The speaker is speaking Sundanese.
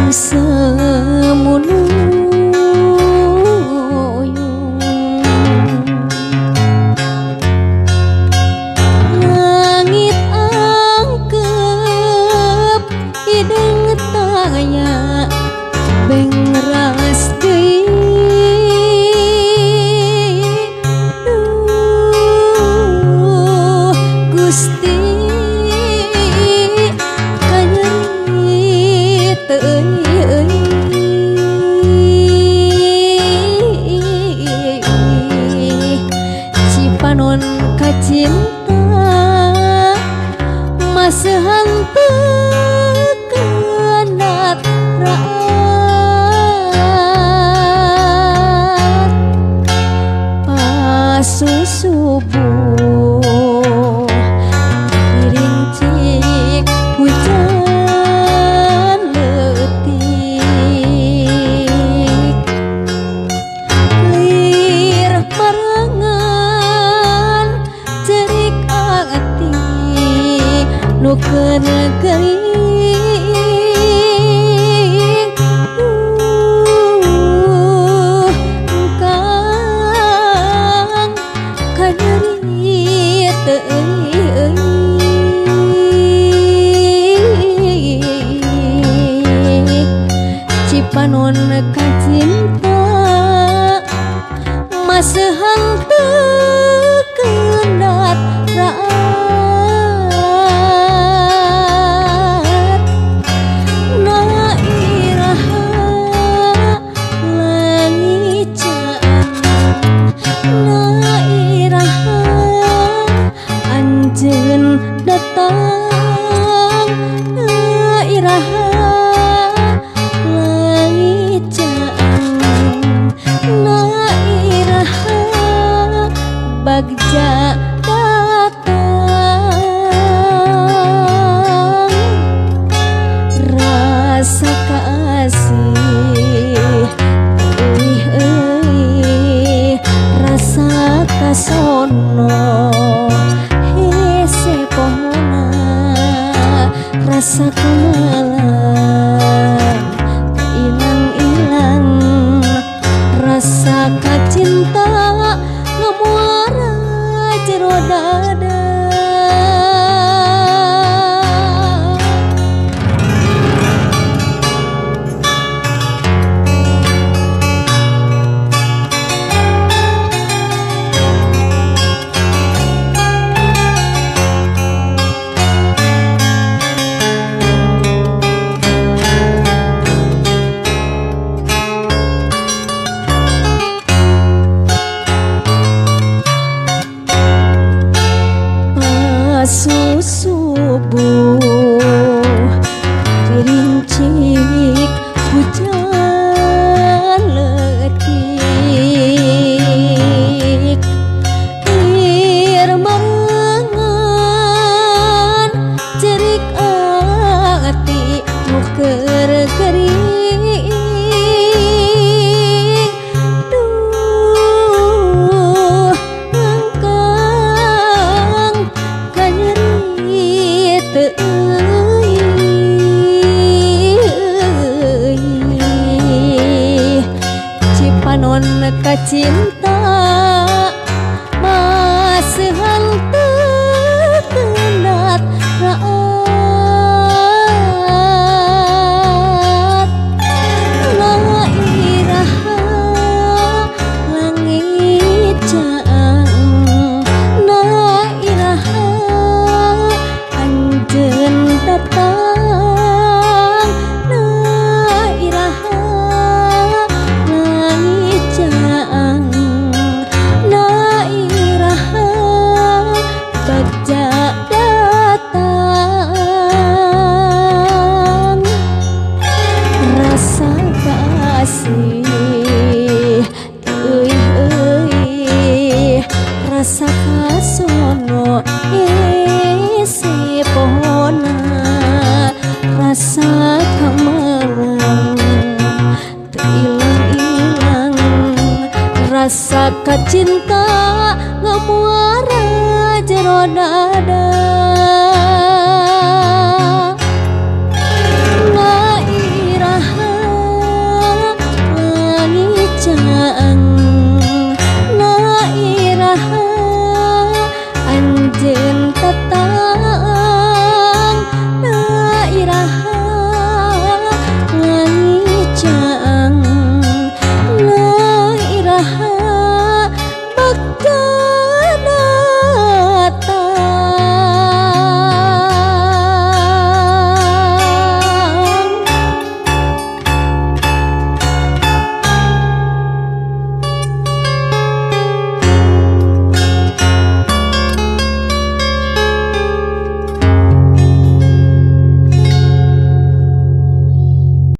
Semunuyung langit angkep hidung tanya bengras deui duh Gusti kanyeri teu Cipanon kacinta masehan teu kenat raat pasusubuh dirincik hujan leutik lir marengan cerik ati nu keur gering duh kang kanyeri teu euy Cipanon kacinta masehan teu kendat raat na iraha langit caang na iraha anjeun datang na iraha langit caang na iraha bagja datang rasa kasih euy euy rasa kasono hese pohona rasa kumalang ilang-ilang rasa kacinta ngamuara jero dada. Susubuh dirincik hujan leutik lir marengan cerik ati nu keur gering duh engkang kanyeri teu euy Cipanon kacinta